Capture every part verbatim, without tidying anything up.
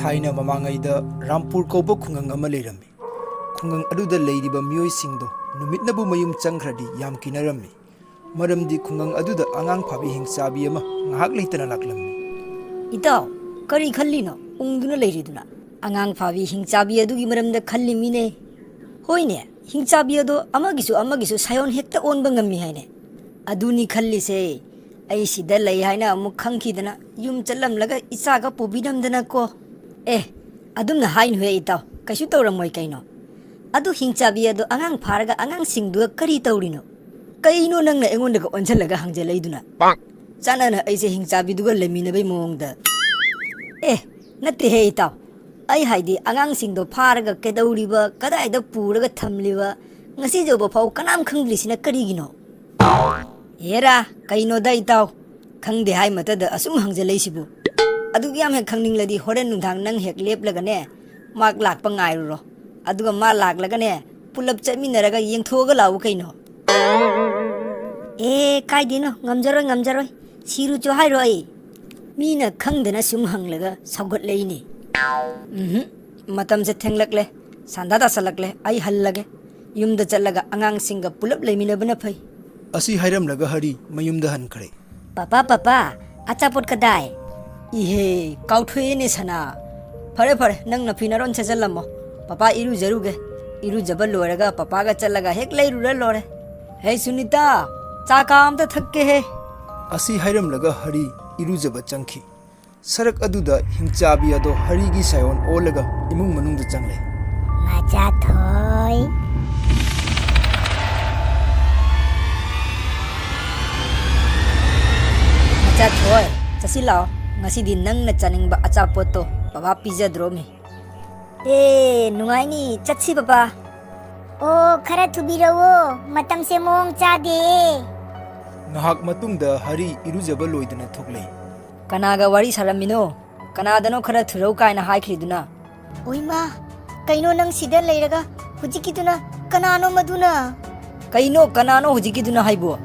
ꯊꯥꯏꯅ ꯃꯃꯥꯡꯉꯩꯗ ꯔꯥꯝꯄꯨꯔ ꯀꯧꯕ ꯈꯨꯡꯒꯪ ꯑꯃ ꯂꯩꯔꯝꯃꯤ꯫ ꯈꯨꯡꯒꯪ ꯑꯗꯨꯗ ꯂꯩꯔꯤꯕ ꯃꯤꯑꯣꯏꯁꯤꯡꯗꯣ ꯅꯨꯃꯤꯠꯅꯕꯨ ꯃꯌꯨꯝ ꯆꯪꯈ꯭ꯔꯗꯤ ꯌꯥꯝ ꯀꯤꯅꯔꯝꯃꯤ꯫ ꯃꯔꯝꯗꯤ ꯈꯨꯡꯒꯪ ꯑꯗꯨꯗ ꯑꯉꯥꯡ ꯐꯥꯕꯤ ꯍꯤꯡꯆꯥꯕꯤ ꯑꯃ ꯉꯥꯏꯍꯥꯛ ꯂꯩꯇꯅ ꯂꯥꯛꯂꯝꯃꯤ꯫ ꯏꯇꯥꯎ, ꯀꯔꯤ ꯈꯜꯂꯤꯅꯣ ꯎꯪꯗꯨꯅ ꯂꯩꯔꯤꯗꯨꯅ? ꯑꯉꯥꯡ ꯐꯥꯕꯤ ꯍꯤꯡꯆꯥꯕꯤ ꯑꯗꯨꯒꯤ ꯃꯔꯝꯗ ꯈꯜꯂꯤꯃꯤꯅꯦ꯫ ꯍꯣꯏꯅꯦ, ꯍꯤꯡꯆꯥꯕꯤ ꯑꯗꯣ ꯑꯃꯒꯤꯁꯨ ꯑꯃꯒꯤꯁꯨ ꯁꯥꯌꯣꯟ ꯍꯦꯛꯇ ꯑꯣꯟꯕ ꯉꯝꯃꯤ ꯍꯥꯏꯅꯦ꯫ ꯑꯗꯨꯅꯤ ꯈꯜꯂꯤꯁꯦ꯫ ꯑꯩ ꯁꯤꯗ ꯂꯩ ꯍꯥꯏꯅ ꯑꯃꯨꯛ ꯈꯪꯈꯤꯗꯅ ꯌꯨꯝ ꯆꯠꯂꯝꯂꯒ ꯏꯆꯥꯒ ꯄꯨꯕꯤꯔꯝꯗꯅꯀꯣ꯫ ꯑꯦ, ꯑꯗꯨꯝꯅ ꯍꯥꯏꯅꯨꯍꯦ ꯏꯇꯥꯎ, ꯀꯩꯁꯨ ꯇꯧꯔꯝꯃꯣꯏ ꯀꯩꯅꯣ꯫ ꯑꯗꯨ ꯍꯤꯡꯆꯥꯕꯤ ꯑꯗꯣ ꯑꯉꯥꯡ ꯐꯥꯔꯒ ꯑꯉꯥꯡꯁꯤꯡꯗꯨꯒ ꯀꯔꯤ ꯇꯧꯔꯤꯅꯣ? ꯀꯩꯅꯣ ꯅꯪꯅ ꯑꯩꯉꯣꯟꯗꯒ ꯑꯣꯟꯁꯤꯜꯂꯒ ꯍꯪꯖꯜꯂꯛꯏꯗꯨꯅ? ꯄꯥꯛ! ꯆꯥꯟꯅꯅ ꯑꯩꯁꯦ ꯍꯤꯡꯆꯥꯕꯤꯗꯨꯒ ꯂꯩꯃꯤꯟꯅꯕꯩ ꯃꯑꯣꯡꯗ꯫ ꯑꯦ, ꯅꯠꯇꯦꯍꯦ ꯏꯇꯥꯎ, ꯑꯩ ꯍꯥꯏꯗꯤ ꯑꯉꯥꯡꯁꯤꯡꯗꯣ ꯐꯥꯔꯒ ꯀꯩꯗꯧꯔꯤꯕ, ꯀꯗꯥꯏꯗ ꯄꯨꯔꯒ ꯊꯝꯂꯤꯕ, ꯉꯁꯤ ꯌꯧꯕ ꯐꯥꯎ ꯀꯅꯥꯝ ꯈꯪꯗ꯭ꯔꯤꯁꯤꯅ ꯀꯔꯤꯒꯤꯅꯣ? ꯍꯦꯔꯥ, ꯀꯩꯅꯣꯗ ꯏꯇꯥꯎ, ꯈꯪꯗꯦ ꯍꯥꯏ ꯃꯇꯗ ꯑꯁꯨꯝ ꯍꯪꯖꯜꯂꯛꯏꯁꯤꯕꯨ? ꯑꯗꯨꯛ ꯌꯥꯝ ꯍꯦꯛ ꯈꯪꯅꯤꯡꯂꯗꯤ ꯍꯣꯔꯦꯟ ꯅꯨꯡꯗꯥꯡ ꯅꯪ ꯍꯦꯛ ꯂꯦꯞꯂꯒꯅꯦ, ꯃꯥ ꯂꯥꯛꯄ ꯉꯥꯏꯔꯨꯔꯣ꯫ ꯑꯗꯨꯒ ꯃꯥ ꯂꯥꯛꯂꯒꯅꯦ, ꯄꯨꯂꯞ ꯆꯠꯃꯤꯟꯅꯔꯒ ꯌꯦꯡꯊꯣꯛꯑꯒ ꯂꯥꯛꯎ ꯀꯩꯅꯣ꯫ ꯑꯦ, ꯀꯥꯏꯗꯦꯅꯣ, ꯉꯝꯖꯔꯣꯏ, ꯉꯝꯖꯔꯣꯏ꯫ ꯁꯤꯔꯨꯆꯣ ꯍꯥꯏꯔꯣ ꯑꯩ? ꯃꯤꯅ ꯈꯪꯗꯅ ꯁꯨꯝ ꯍꯪꯂꯒ ꯁꯥꯎꯒꯠꯂꯛꯏꯅꯦ꯫ ꯎꯝꯍꯨꯝ, ꯃꯇꯝꯁꯦ ꯊꯦꯡꯂꯛꯂꯦ, ꯁꯟꯗꯥ ꯇꯥꯁꯜꯂꯛꯂꯦ, ꯑꯩ ꯍꯜꯂꯒꯦ꯫ ꯌꯨꯝꯗ ꯆꯠꯂꯒ ꯑꯉꯥꯡꯁꯤꯡꯒ ꯄꯨꯂꯞ ꯂꯩꯃꯤꯟꯅꯕꯅ ꯐꯩ꯫ ꯑꯁꯤ ꯍꯥꯏꯔꯝꯂꯒ ꯍꯔꯤ ꯃꯌꯨꯝꯗ ꯍꯟꯈ꯭ꯔꯦ꯫ ꯄꯥꯄꯥ, ꯄꯥꯄꯥ, ꯑꯆꯥꯄꯣꯠ ꯀꯗꯥꯏ? ꯏꯍꯦ, ꯀꯥꯎꯊꯣꯛꯑꯦꯅꯦ ꯁꯅꯥ꯫ ꯐꯔꯦ, ꯐꯔꯦ, ꯅꯪ ꯅꯐꯤ ꯅꯔꯣꯟ ꯁꯦꯠꯆꯜꯂꯝꯃꯣ꯫ ꯄꯥꯄꯥ ꯏꯔꯨꯖꯔꯨꯒꯦ꯫ ꯏꯔꯨꯖꯕ ꯂꯣꯏꯔꯒ ꯄꯥꯄꯥꯒ ꯆꯠꯂꯒ ꯍꯦꯛ ꯂꯩꯔꯨꯔ ꯂꯣꯏꯔꯦ꯫ ꯍꯦ ꯁꯨꯅꯤꯇꯥ, ꯆꯥ ꯀꯥ ꯑꯝꯇ ꯊꯛꯀꯦꯍꯦ꯫ ꯑꯁꯤ ꯍꯥꯏꯔꯝꯂꯒ ꯍꯔꯤ ꯏꯔꯨꯖꯕ ꯆꯪꯈꯤ꯫ ꯁꯔꯛ ꯑꯗꯨꯗ ꯍꯤꯡꯆꯥꯕꯤ ꯑꯗꯣ ꯍꯔꯤꯒꯤ ꯁꯥꯌꯣꯟ ꯑꯣꯜꯂꯒ ꯏꯃꯨꯡ ꯃꯅꯨꯡꯗ ꯆꯪꯂꯦ꯫ ꯃꯆꯥꯊꯣꯏ꯫ ꯃꯆꯥꯊꯣꯏ, ꯆꯠꯁꯤ ꯂꯥꯛꯑꯣ꯫ ꯉꯁꯤꯗꯤ ꯅꯪꯅ ꯆꯥꯅꯤꯡꯕ ꯑꯆꯥꯄꯣꯠꯇꯣ ꯕꯕꯥ ꯄꯤꯖꯗ꯭ꯔꯣꯃꯤ꯫ ꯑꯦ, ꯅꯨꯡꯉꯥꯏꯅꯤ, ꯆꯠꯁꯤ ꯕꯕꯥ꯫ ꯑꯣ, ꯈꯔ ꯊꯨꯕꯤꯔꯛꯑꯣ, ꯃꯇꯝꯁꯦ ꯃꯑꯣꯡ ꯆꯥꯗꯦ꯫ ꯉꯥꯏꯍꯥꯛ ꯃꯇꯨꯡꯗ ꯍꯔꯤ ꯏꯔꯨꯖꯕ ꯂꯣꯏꯗꯅ ꯊꯣꯛꯂꯛꯏ꯫ ꯀꯅꯥꯒ ꯋꯥꯔꯤ ꯁꯥꯔꯝꯃꯤꯅꯣ? ꯀꯅꯥꯗꯅꯣ ꯈꯔ ꯊꯨꯔꯧ ꯀꯥꯏꯅ ꯍꯥꯏꯈ꯭ꯔꯤꯗꯨꯅ? ꯑꯣꯏꯃꯥ, ꯀꯩꯅꯣ ꯅꯪ ꯁꯤꯗ ꯂꯩꯔꯒ ꯍꯧꯖꯤꯛꯀꯤꯗꯨꯅ ꯀꯅꯥꯅꯣ ꯃꯗꯨꯅ? ꯀꯩꯅꯣ ꯀꯅꯥꯅꯣ ꯍꯧꯖꯤꯛꯀꯤꯗꯨꯅ ꯍꯥꯏꯕꯨ?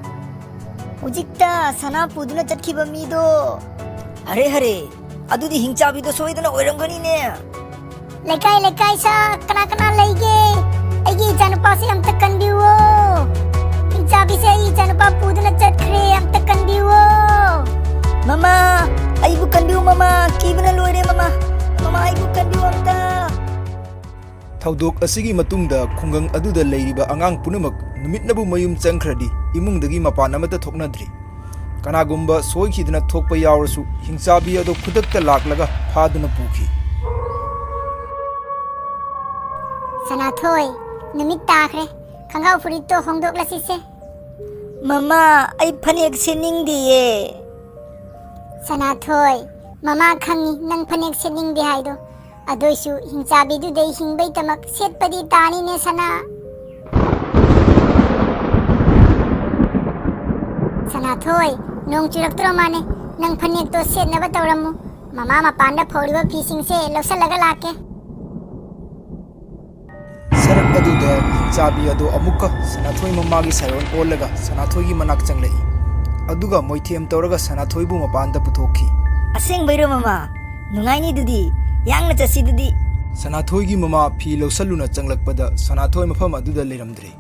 ꯍꯧꯖꯤꯛꯇ ꯁꯅꯥ ꯄꯨꯗꯨꯅ ꯆꯠꯈꯤꯕ ꯃꯤꯗꯣ꯫ ꯑꯔꯦ ꯍꯔꯦ, ꯑꯗꯨꯗꯤ ꯍꯤꯡꯆꯥꯕꯤꯗꯣ ꯁꯣꯏꯗꯅ ꯑꯣꯏꯔꯝꯒꯅꯤꯅꯦ꯫ ꯂꯩꯀꯥꯏ ꯂꯩꯀꯥꯏ ꯁꯥ, ꯀꯅꯥ ꯀꯅꯥ ꯂꯩꯒꯦ? ꯑꯩꯒꯤ ꯏꯆꯥꯅꯨꯄꯥꯁꯦ ꯑꯝꯇ ꯀꯟꯕꯤꯌꯨ꯫ ꯍꯤꯡꯆꯥꯕꯤꯁꯦ ꯑꯩ ꯏꯆꯥꯅꯨꯄꯥ ꯄꯨꯗꯨꯅ ꯆꯠꯈ꯭ꯔꯦ, ꯑꯝꯇ ꯀꯟꯕꯤꯌꯨ꯫ ꯃꯃꯥ, ꯑꯩꯕꯨ ꯀꯟꯕꯤꯌꯨ ꯃꯃꯥ, ꯀꯤꯕꯅ ꯂꯣꯏꯔꯦ ꯃꯃꯥ꯫ ꯃꯃꯥ, ꯑꯩꯕꯨ ꯀꯟꯕꯤꯌꯨ ꯑꯝꯇ꯫ ꯊꯧꯗꯣꯛ ꯑꯁꯤꯒꯤ ꯃꯇꯨꯡꯗ ꯈꯨꯡꯒꯪ ꯑꯗꯨꯗ ꯂꯩꯔꯤꯕ ꯑꯉꯥꯡ ꯄꯨꯝꯅꯃꯛ ꯅꯨꯃꯤꯠꯅꯕꯨ ꯃꯌꯨꯝ ꯆꯪꯈ꯭ꯔꯗꯤ ꯏꯃꯨꯡꯗꯒꯤ ꯃꯄꯥꯟ ꯑꯃꯠꯇ ꯊꯣꯛꯅꯗ꯭ꯔꯤ꯫ ꯀꯅꯥꯒꯨꯝꯕ ꯁꯣꯏꯈꯤꯗꯅ ꯊꯣꯛꯄ ꯌꯥꯎꯔꯁꯨ ꯍꯤꯡꯆꯥꯕꯤ ꯑꯗꯨ ꯈꯨꯗꯛꯇ ꯂꯥꯛꯂꯒ ꯐꯥꯗꯨꯅ ꯄꯨꯈꯤ꯫ ꯁꯅꯥꯊꯣꯏ, ꯅꯨꯃꯤꯠ ꯇꯥꯈ꯭ꯔꯦ꯫ ꯈꯪꯒꯥꯎ ꯐꯨꯔꯤꯠꯇꯣ ꯍꯣꯡꯗꯣꯛꯂꯁꯤꯁꯦ꯫ ꯃꯃꯥ, ꯑꯩ ꯐꯅꯦꯛ ꯁꯦꯠꯅꯤꯡꯗꯤꯌꯦ꯫ ꯁꯅꯥꯊꯣꯏ, ꯃꯃꯥ ꯈꯪꯉꯤ ꯅꯪ ꯐꯅꯦꯛ ꯁꯦꯠꯅꯤꯡꯗꯦ ꯍꯥꯏꯗꯣ꯫ ꯑꯗꯨꯏꯁꯨ ꯍꯤꯡꯆꯥꯕꯤꯗꯨꯗꯩ ꯍꯤꯡꯕꯩꯗꯃꯛ ꯁꯦꯠꯄꯗꯤ ꯇꯥꯅꯤꯅꯦ ꯁꯅꯥ꯫ ꯁꯅꯥꯊꯣꯏ, ꯅꯣꯡ ꯆꯨꯔꯛꯇ꯭ꯔꯣ ꯃꯥꯅꯦ? ꯅꯪ ꯐꯅꯦꯛꯇꯣ ꯁꯦꯠꯅꯕ ꯇꯧꯔꯝꯃꯨ꯫ ꯃꯃꯥ ꯃꯄꯥꯟꯗ ꯐꯧꯔꯤꯕ ꯐꯤꯁꯤꯡꯁꯦ ꯂꯧꯁꯜꯂꯒ ꯂꯥꯛꯀꯦ꯫ ꯁꯔꯛ ꯑꯗꯨꯗ ꯍꯤꯡꯆꯥꯕꯤ ꯑꯗꯣ ꯑꯃꯨꯛꯀ ꯁꯅꯥꯊꯣꯏ ꯃꯃꯥꯒꯤ ꯁꯥꯏꯑꯣꯟ ꯑꯣꯜꯂꯒ ꯁꯅꯥꯊꯣꯏꯒꯤ ꯃꯅꯥꯛ ꯆꯪꯂꯛꯏ꯫ ꯑꯗꯨꯒ ꯃꯣꯏꯊꯦꯝ ꯇꯧꯔꯒ ꯁꯅꯥꯊꯣꯏꯕꯨ ꯃꯄꯥꯟꯗ ꯄꯨꯊꯣꯛꯈꯤ꯫ ꯑꯁꯦꯡꯕꯩꯔꯣ ꯃꯃꯥ? ꯅꯨꯡꯉꯥꯏꯅꯤ ꯑꯗꯨꯗꯤ꯫ ꯌꯥꯡꯅ ꯆꯠꯁꯤ ꯑꯗꯨꯗꯤ꯫ ꯁꯅꯥꯊꯣꯏꯒꯤ ꯃꯃꯥ ꯐꯤ ꯂꯧꯁꯜꯂꯨꯅ ꯆꯪꯂꯛꯄꯗ ꯁꯅꯥꯊꯣꯏ ꯃꯐꯝ ꯑꯗꯨꯗ ꯂꯩꯔꯝꯗ꯭ꯔꯦ꯫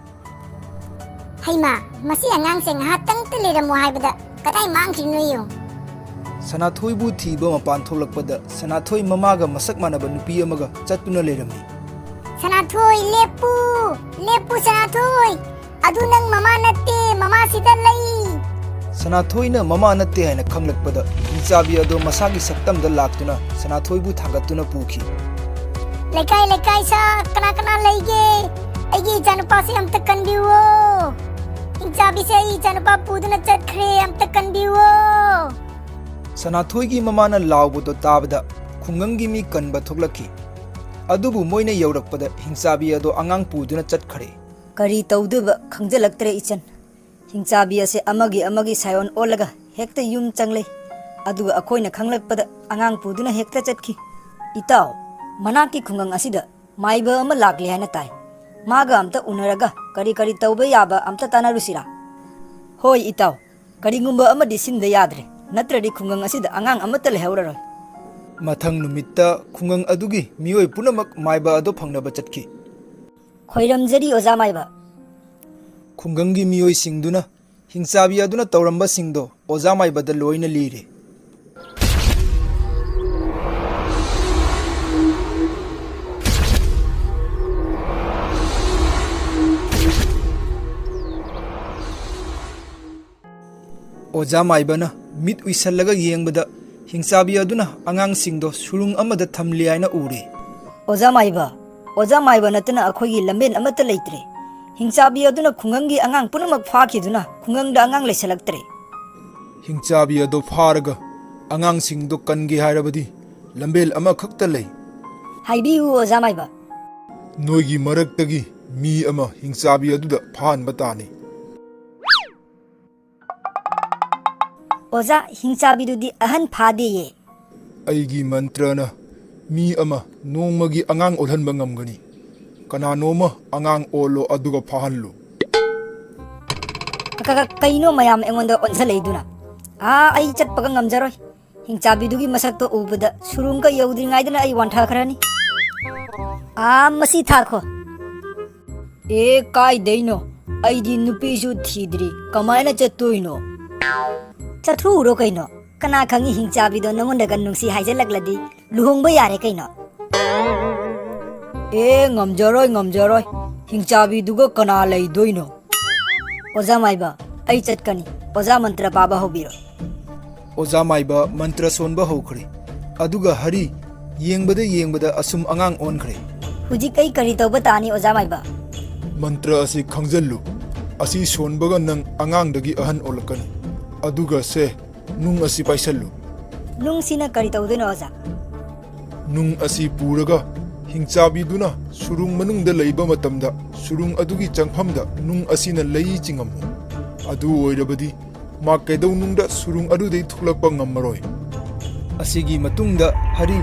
ꯍꯩꯃꯥ, ꯃꯁꯤ ꯑꯉꯥꯡꯁꯦ ꯉꯥꯏꯍꯥꯛꯇꯪꯇ ꯂꯩꯔꯝꯃꯣ ꯍꯥꯏꯕꯗ ꯀꯗꯥꯏ ꯃꯥꯡꯈ꯭ꯔꯤꯅꯣ ꯌꯦꯡꯉꯨ꯫ ꯁꯅꯥꯊꯣꯏꯕꯨ ꯊꯤꯕ ꯃꯄꯥꯟ ꯊꯣꯛꯂꯛꯄꯗ ꯁꯅꯥꯊꯣꯏ ꯃꯃꯥꯒ ꯃꯁꯛ ꯃꯥꯟꯅꯕ ꯅꯨꯄꯤ ꯑꯃꯒ ꯆꯠꯇꯨꯅ ꯂꯩꯔꯝꯃꯤ꯫ ꯁꯅꯥꯊꯣꯏ, ꯂꯦꯞꯄꯨ! ꯂꯦꯞꯄꯨ ꯁꯅꯥꯊꯣꯏ! ꯑꯗꯨ ꯅꯪ ꯃꯃꯥ ꯅꯠꯇꯦ, ꯃꯃꯥ ꯁꯤꯗ ꯂꯩ! ꯁꯅꯥꯊꯣꯏꯅ ꯃꯃꯥ ꯅꯠꯇꯦ ꯍꯥꯏꯅ ꯈꯪꯂꯛꯄꯗ ꯍꯤꯡꯆꯥꯕꯤ ꯑꯗꯣ ꯃꯁꯥꯒꯤ ꯁꯛꯇꯝꯗ ꯂꯥꯛꯇꯨꯅ ꯁꯅꯥꯊꯣꯏꯕꯨ ꯊꯥꯡꯒꯠꯇꯨꯅ ꯄꯨꯈꯤ꯫ ꯂꯩꯀꯥꯏ ꯂꯩꯀꯥꯏ ꯁꯥ, ꯀꯅꯥ ꯀꯅꯥ ꯂꯩꯒꯦ? ꯑꯩꯒꯤ ꯏꯆꯥꯅꯨꯄꯥꯁꯦ ꯑꯝꯇ ꯀꯟꯕꯤꯌꯨꯋꯣ꯫ ꯍꯤꯡꯆꯥꯕꯤꯁꯦ ꯑꯩ ꯏꯆꯥꯅꯨꯄꯥ ꯄꯨꯗꯨꯅ ꯆꯠꯈ꯭ꯔꯦ, ꯑꯝꯇ ꯀꯟꯕꯤꯌꯨꯋꯣ꯫ ꯁꯅꯥꯊꯣꯏꯒꯤ ꯃꯃꯥꯅ ꯂꯥꯎꯕꯗꯣ ꯇꯥꯕꯗ ꯈꯨꯡꯒꯪꯒꯤ ꯃꯤ ꯀꯟꯕ ꯊꯣꯛꯂꯛꯈꯤ꯫ ꯑꯗꯨꯕꯨ ꯃꯣꯏꯅ ꯌꯧꯔꯛꯄꯗ ꯍꯤꯡꯆꯥꯕꯤ ꯑꯗꯣ ꯑꯉꯥꯡ ꯄꯨꯗꯨꯅ ꯆꯠꯈ꯭ꯔꯦ꯫ ꯀꯔꯤ ꯇꯧꯗꯣꯏꯕ ꯈꯪꯖꯜꯂꯛꯇ꯭ꯔꯦ ꯏꯆꯟ꯫ ꯍꯤꯡꯆꯥꯕꯤ ꯑꯁꯦ ꯑꯃꯒꯤ ꯑꯃꯒꯤ ꯁꯥꯏꯑꯣꯟ ꯑꯣꯜꯂꯒ ꯍꯦꯛꯇ ꯌꯨꯝ ꯆꯪꯂꯩ꯫ ꯑꯗꯨꯒ ꯑꯩꯈꯣꯏꯅ ꯈꯪꯂꯛꯄꯗ ꯑꯉꯥꯡ ꯄꯨꯗꯨꯅ ꯍꯦꯛꯇ ꯆꯠꯈꯤ꯫ ꯏꯇꯥꯎ, ꯃꯅꯥꯛꯀꯤ ꯈꯨꯡꯒꯪ ꯑꯁꯤꯗ ꯃꯥꯏꯕ ꯑꯃ ꯂꯥꯛꯂꯦ ꯍꯥꯏꯅ ꯇꯥꯏ꯫ ꯃꯥꯒ ꯑꯝꯇ ꯎꯅꯔꯒ ꯀꯔꯤ ꯀꯔꯤ ꯇꯧꯕ ꯌꯥꯕ ꯑꯝꯇ ꯇꯥꯟꯅꯔꯨꯁꯤꯔꯥ? ꯍꯣꯏ ꯏꯇꯥꯎ, ꯀꯔꯤꯒꯨꯝꯕ ꯑꯃꯗꯤ ꯁꯤꯟꯗ ꯌꯥꯗ꯭ꯔꯦ, ꯅꯠꯇ꯭ꯔꯗꯤ ꯈꯨꯡꯒꯪ ꯑꯁꯤꯗ ꯑꯉꯥꯡ ꯑꯃꯠꯇ ꯂꯩꯍꯧꯔꯔꯣꯏ꯫ ꯃꯊꯪ ꯅꯨꯃꯤꯠꯇ ꯈꯨꯡꯒꯪ ꯑꯗꯨꯒꯤ ꯃꯤꯑꯣꯏ ꯄꯨꯝꯅꯃꯛ ꯃꯥꯏꯕ ꯑꯗꯨ ꯐꯪꯅꯕ ꯆꯠꯈꯤ꯫ ꯈꯣꯏꯔꯝꯖꯔꯤ, ꯑꯣꯖꯥ ꯃꯥꯏꯕ꯫ ꯈꯨꯡꯒꯪꯒꯤ ꯃꯤꯑꯣꯏꯁꯤꯡꯗꯨꯅ ꯍꯤꯡꯆꯥꯕꯤ ꯑꯗꯨꯅ ꯇꯧꯔꯝꯕꯁꯤꯡꯗꯣ ꯑꯣꯖꯥ ꯃꯥꯏꯕꯗ ꯂꯣꯏꯅ ꯂꯤꯔꯦ꯫ ꯑꯣꯖꯥ ꯃꯥꯏꯕꯅ ꯃꯤꯠ ꯎꯏꯁꯜꯂꯒ ꯌꯦꯡꯕꯗ, ꯍꯤꯡꯆꯥꯕꯤ ꯑꯗꯨꯅ ꯑꯉꯥꯡꯁꯤꯡꯗꯣ ꯁꯨꯔꯨꯡ ꯑꯃꯗ ꯊꯝꯂꯤ ꯍꯥꯏꯅ ꯎꯔꯦ꯫ ꯑꯣꯖꯥ ꯃꯥꯏꯕ, ꯑꯣꯖꯥ ꯃꯥꯏꯕ ꯅꯠꯇꯅ ꯑꯩꯈꯣꯏꯒꯤ ꯂꯝꯕꯦꯟ ꯑꯃꯠꯇ ꯂꯩꯇ꯭ꯔꯦ꯫ ꯍꯤꯡꯆꯥꯕꯤ ꯑꯗꯨꯅ ꯈꯨꯡꯒꯪꯒꯤ ꯑꯉꯥꯡ ꯄꯨꯝꯅꯃꯛ ꯐꯥꯈꯤꯗꯨꯅ ꯈꯨꯡꯒꯪꯗ ꯑꯉꯥꯡ ꯂꯩꯁꯜꯂꯛꯇ꯭ꯔꯦ꯫ ꯍꯤꯡꯆꯥꯕꯤ ꯑꯗꯣ ꯐꯥꯔꯒ ꯑꯉꯥꯡꯁꯤꯡꯗꯣ ꯀꯟꯒꯦ ꯍꯥꯏꯔꯕꯗꯤ ꯂꯝꯕꯦꯜ ꯑꯃꯈꯛꯇ ꯂꯩ꯫ ꯍꯥꯏꯕꯤꯌꯨ, ꯑꯣꯖꯥ ꯃꯥꯏꯕ꯫ ꯅꯣꯏꯒꯤ ꯃꯔꯛꯇꯒꯤ ꯃꯤ ꯑꯃ ꯍꯤꯡꯆꯥꯕꯤ ꯑꯗꯨꯗ ꯐꯥꯍꯟꯕ ꯇꯥꯅꯤ꯫ ꯑꯣꯖꯥ, ꯍꯤꯡꯆꯥꯕꯤꯗꯨꯗꯤ ꯑꯍꯟ ꯐꯥꯗꯦꯌꯦ꯫ ꯑꯩꯒꯤ ꯃꯟꯇ꯭ꯔꯅ ꯃꯤ ꯑꯃ ꯅꯣꯡꯃꯒꯤ ꯑꯉꯥꯡ ꯑꯣꯜꯍꯟꯕ ꯉꯝꯒꯅꯤ꯫ ꯀꯅꯥꯅꯣꯃ ꯑꯉꯥꯡ ꯑꯣꯜꯂꯣ, ꯑꯗꯨꯒ ꯐꯥꯍꯜꯂꯨ꯫ ꯀ-, ꯀ-, ꯀꯩꯅꯣ ꯃꯌꯥꯝ ꯑꯩꯉꯣꯟꯗ ꯑꯣꯟꯁꯤꯜꯂꯛꯏꯗꯨꯅ? ꯑꯥ, ꯑꯩ ꯆꯠꯄꯒ ꯉꯝꯖꯔꯣꯏ꯫ ꯍꯤꯡꯆꯥꯕꯤꯗꯨꯒꯤ ꯃꯁꯛꯇꯣ ꯎꯕꯗ ꯁꯨꯔꯨꯡꯒ ꯌꯧꯗ꯭ꯔꯤꯉꯩꯗꯅ ꯑꯩ ꯋꯥꯟꯊꯈ꯭ꯔꯅꯤ꯫ ꯑꯥ, ꯃꯁꯤ ꯊꯥꯈꯣ꯫ ꯑꯦ, ꯀꯥꯏꯗꯩꯅꯣ? ꯑꯩꯗꯤ ꯅꯨꯄꯤꯁꯨ ꯊꯤꯗ꯭ꯔꯤ, ꯀꯃꯥꯏꯅ ꯆꯠꯇꯣꯏꯅꯣ? ꯆꯠꯊꯣꯛꯎꯔꯣ ꯀꯩꯅꯣ꯫ ꯀꯅꯥ ꯈꯪꯉꯤ, ꯍꯤꯡꯆꯥꯕꯤꯗꯣ ꯅꯉꯣꯟꯗꯒ ꯅꯨꯡꯁꯤ ꯍꯥꯏꯖꯜꯂꯛꯂꯗꯤ ꯂꯨꯍꯣꯡꯕ ꯌꯥꯔꯦ ꯀꯩꯅꯣ꯫ ꯑꯦ, ꯉꯝꯖꯔꯣꯏ, ꯉꯝꯖꯔꯣꯏ꯫ ꯍꯤꯡꯆꯥꯕꯤꯗꯨꯒ ꯀꯅꯥ ꯂꯩꯗꯣꯏꯅꯣ? ꯑꯣꯖꯥ ꯃꯥꯏꯕ, ꯑꯩ ꯆꯠꯀꯅꯤ꯫ ꯑꯣꯖꯥ ꯃꯟꯇ꯭ꯔ ꯄꯥꯕ ꯍꯧꯕꯤꯔꯣ꯫ ꯑꯣꯖꯥ ꯃꯥꯏꯕ ꯃꯟꯇ꯭ꯔ ꯁꯣꯟꯕ ꯍꯧꯈ꯭ꯔꯦ꯫ ꯑꯗꯨꯒ ꯍꯔꯤ ꯌꯦꯡꯕꯗ ꯌꯦꯡꯕꯗ ꯑꯁꯨꯝ ꯑꯉꯥꯡ ꯑꯣꯟꯈ꯭ꯔꯦ꯫ ꯍꯧꯖꯤꯛ ꯑꯩ ꯀꯔꯤ ꯇꯧꯕ ꯇꯥꯅꯤ, ꯑꯣꯖꯥ ꯃꯥꯏꯕ? ꯃꯟꯇ꯭ꯔ ꯑꯁꯤ ꯈꯪꯖꯜꯂꯨ꯫ ꯑꯁꯤ ꯁꯣꯟꯕꯒ ꯅꯪ ꯑꯉꯥꯡꯗꯒꯤ ꯑꯍꯟ ꯑꯣꯜꯂꯛꯀꯅꯤ꯫ ꯑꯗꯨꯒ ꯁꯦ, ꯅꯨꯡ ꯑꯁꯤ ꯄꯥꯏꯁꯜꯂꯨ꯫ ꯅꯨꯡꯁꯤꯅ ꯀꯔꯤ ꯇꯧꯗꯣꯏꯅꯣ, ꯑꯣꯖꯥ? ꯅꯨꯡ ꯑꯁꯤ ꯄꯨꯔꯒ ꯍꯤꯡꯆꯥꯕꯤꯗꯨꯅ ꯁꯨꯔꯨꯡ ꯃꯅꯨꯡꯗ ꯂꯩꯕ ꯃꯇꯝꯗ, ꯁꯨꯔꯨꯡ ꯑꯗꯨꯒꯤ ꯆꯪꯐꯝꯗ ꯅꯨꯡ ꯑꯁꯤꯅ ꯂꯩ ꯆꯤꯡꯉꯝꯃꯨ꯫ ꯑꯗꯨ ꯑꯣꯏꯔꯕꯗꯤ ꯃꯥ ꯀꯩꯗꯧꯅꯨꯡꯗ ꯁꯨꯔꯨꯡ ꯑꯗꯨꯗꯩ ꯊꯣꯛꯂꯛꯄ ꯉꯝꯃꯔꯣꯏ꯫ ꯑꯁꯤꯒꯤ ꯃꯇꯨꯡꯗ ꯍꯔꯤ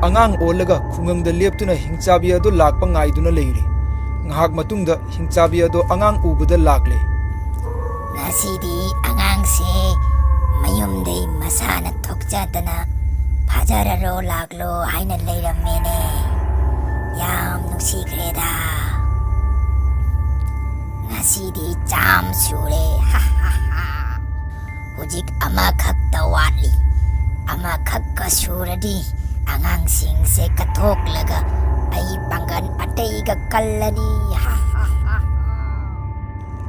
ꯑꯉꯥꯡ ꯑꯣꯜꯂꯒ ꯈꯨꯡꯒꯪꯗ ꯂꯦꯞꯇꯨꯅ ꯍꯤꯡꯆꯥꯕꯤ ꯑꯗꯨ ꯂꯥꯛꯄ ꯉꯥꯏꯗꯨꯅ ꯂꯩꯔꯤ꯫ ꯉꯥꯏꯍꯥꯛ ꯃꯇꯨꯡꯗ ꯍꯤꯡꯆꯥꯕꯤ ꯑꯗꯣ ꯑꯉꯥꯡ ꯎꯕꯗ ꯂꯥꯛꯂꯦ꯫ ꯉꯁꯤꯗꯤ ꯑꯉꯥꯡꯁꯦ ꯃꯌꯨꯝꯗꯩ ꯃꯁꯥꯅ ꯊꯣꯛꯆꯗꯅ ꯊꯥꯖꯔꯔꯣ ꯂꯥꯛꯂꯣ ꯍꯥꯏꯅ ꯂꯩꯔꯝꯃꯦꯅꯦ꯫ ꯌꯥꯝ ꯅꯨꯡꯁꯤꯈ꯭ꯔꯦꯗ꯫ ꯉꯁꯤꯗꯤ ꯆꯥꯝ ꯁꯨꯔꯦ꯫ ꯍꯥ, ꯍꯥ, ꯍꯥ꯫ ꯍꯧꯖꯤꯛ ꯑꯃꯈꯛꯇ ꯋꯥꯠꯂꯤ꯫ ꯑꯃꯈꯛꯀ ꯁꯨꯔꯗꯤ ꯑꯉꯥꯡꯁꯤꯡꯁꯦ ꯀꯠꯊꯣꯛꯂꯒ ꯑꯩ ꯄꯥꯡꯒꯜ ꯑꯇꯩꯒ ꯀꯜꯂꯅꯤ꯫ ꯍꯥ, ꯍꯥ, ꯍꯥ, ꯍꯥ꯫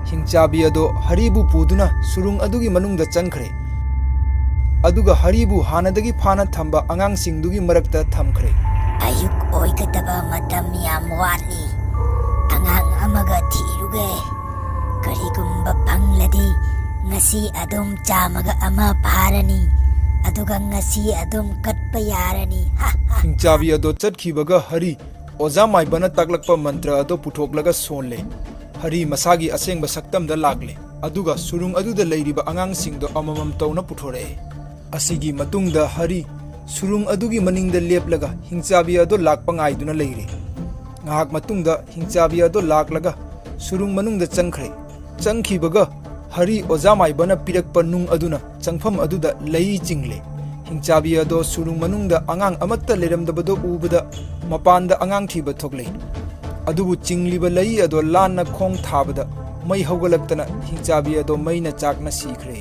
ꯍꯤꯡꯆꯥꯕꯤ ꯑꯗꯣ ꯍꯔꯤꯕꯨ ꯄꯨꯗꯨꯅ ꯁꯨꯔꯨꯡ ꯑꯗꯨꯒꯤ ꯃꯅꯨꯡꯗ ꯆꯪꯈ꯭ꯔꯦ꯫ ꯑꯗꯨꯒ ꯍꯔꯤꯕꯨ ꯍꯥꯟꯅꯗꯒꯤ ꯐꯥꯅ ꯊꯝꯕ ꯑꯉꯥꯡꯁꯤꯡꯗꯨꯒꯤ ꯃꯔꯛꯇ ꯊꯝꯈ꯭ꯔꯦ꯫ ꯑꯌꯨꯛ ꯑꯣꯏꯒꯗꯕ ꯃꯇꯝ ꯌꯥꯝ ꯋꯥꯠꯂꯤ꯫ ꯑꯉꯥꯡ ꯑꯃꯒ ꯊꯤꯔꯨꯒꯦ꯫ ꯀꯔꯤꯒꯨꯝꯕ ꯐꯪꯂꯗꯤ ꯉꯁꯤ ꯑꯗꯨꯝ ꯆꯥꯝꯃꯒ ꯑꯃ ꯐꯥꯔꯅꯤ꯫ ꯑꯗꯨꯒ ꯉꯁꯤ ꯑꯗꯨꯝ ꯀꯠꯄ ꯌꯥꯔꯅꯤ꯫ ꯍꯥ, ꯍꯥ꯫ ꯍꯤꯡꯆꯥꯕꯤ ꯑꯗꯣ ꯆꯠꯈꯤꯕꯒ ꯍꯔꯤ ꯑꯣꯖꯥ ꯃꯥꯏꯕꯅ ꯇꯥꯛꯂꯛꯄ ꯃꯟꯇ꯭ꯔ ꯑꯗꯣ ꯄꯨꯊꯣꯛꯂꯒ ꯁꯣꯜꯂꯦ꯫ ꯍꯔꯤ ꯃꯁꯥꯒꯤ ꯑꯁꯦꯡꯕ ꯁꯛꯇꯝꯗ ꯂꯥꯛꯂꯦ, ꯑꯗꯨꯒ ꯁꯨꯔꯨꯡ ꯑꯗꯨꯗ ꯂꯩꯔꯤꯕ ꯑꯉꯥꯡꯁꯤꯡꯗꯣ ꯑꯃꯃꯝ ꯇꯧꯅ ꯄꯨꯊꯣꯔꯛꯑꯦ꯫ ꯑꯁꯤꯒꯤ ꯃꯇꯨꯡꯗ ꯍꯔꯤ ꯁꯨꯔꯨꯡ ꯑꯗꯨꯒꯤ ꯃꯅꯤꯡꯗ ꯂꯦꯞꯂꯒ ꯍꯤꯡꯆꯥꯕꯤ ꯑꯗꯣ ꯂꯥꯛꯄ ꯉꯥꯏꯗꯨꯅ ꯂꯩꯔꯦ꯫ ꯉꯥꯏꯍꯥꯛ ꯃꯇꯨꯡꯗ ꯍꯤꯡꯆꯥꯕꯤ ꯑꯗꯣ ꯂꯥꯛꯂꯒ ꯁꯨꯔꯨꯡ ꯃꯅꯨꯡꯗ ꯆꯪꯈ꯭ꯔꯦ꯫ ꯆꯪꯈꯤꯕꯒ ꯍꯔꯤ ꯑꯣꯖꯥ ꯃꯥꯏꯕꯅ ꯄꯤꯔꯛꯄ ꯅꯨꯡ ꯑꯗꯨꯅ ꯆꯪꯐꯝ ꯑꯗꯨꯗ ꯂꯩ ꯆꯤꯡꯂꯦ꯫ ꯍꯤꯡꯆꯥꯕꯤ ꯑꯗꯣ ꯁꯨꯔꯨꯡ ꯃꯅꯨꯡꯗ ꯑꯉꯥꯡ ꯑꯃꯠꯇ ꯂꯩꯔꯝꯗꯕꯗꯨ ꯎꯕꯗ ꯃꯄꯥꯟꯗ ꯑꯉꯥꯡ ꯊꯤꯕ ꯊꯣꯛꯂꯛꯏ꯫ ꯑꯗꯨꯕꯨ ꯆꯤꯡꯂꯤꯕ ꯂꯩ ꯑꯗꯣ ꯂꯥꯟꯅ ꯈꯣꯡ ꯊꯥꯕꯗ ꯃꯩ ꯍꯧꯒꯠꯂꯛꯇꯅ ꯍꯤꯡꯆꯥꯕꯤ ꯑꯗꯣ ꯃꯩꯅ ꯆꯥꯛꯅ ꯁꯤꯈ꯭ꯔꯦ꯫